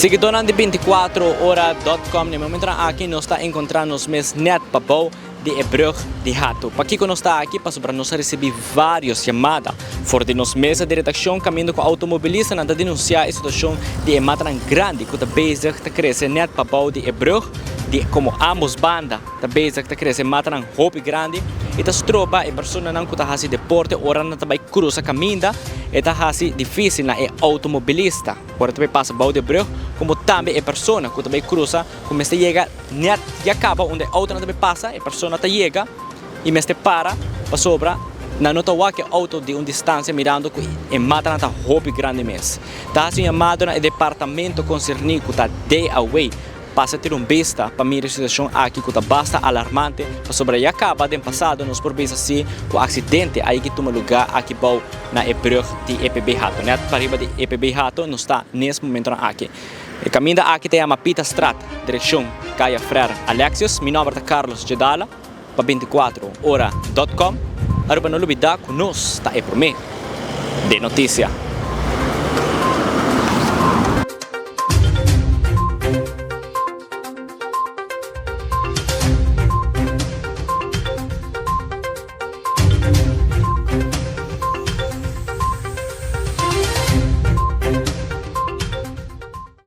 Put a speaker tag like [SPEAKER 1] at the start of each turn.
[SPEAKER 1] Siguidónan di 24 ora dot com, na e momentonan aki nos ta enkontrá nos mes nèt pabou di e brug di Hato. Pakiko nos ta aki? Pasobra nos a risibí vários yamada for di nos mesa di redakshon kaminda ku outomobilistanan ta denunsiá e situashon di e matanan grandi ku ta bezig ta krese nèt pabou di e brug di komo ámbos banda ta bezig ta krese matanan hopi grandi i ta stroba e personanan ku ta hasi deporte ora nan ta bai krusa kaminda e ta hasi difísil na e outomobilista. Ora ta bay pasa bou di e brug, como tambe e persona cu ta bay cruza cu mester yega net ya caba unda e autonan ta bay pasa, e persona ta yega y mester para pasobra nan no ta wak e auto di un distancia mirando cu e matanan ta hopi grandi mes. Ta haci un yamado na e departamento concerni cu ta DAW. Pasa tira un bista pa mira e situacion aki cu ta basta alarmante pasobra ya caba den pasado nos por bisa si cu accidente a yegi tuma lugar aki bou na e brug di EPB Hato. Net pariba di EPB Hato nos ta nes momentonan aki. E caminda aki ta yama Pita Straat, direccion Caya Frère Alexius. Mi nomber ta Carlos Jedala pa 24 ora dot com. Aruba no lubida cu nos ta e prome den noticia.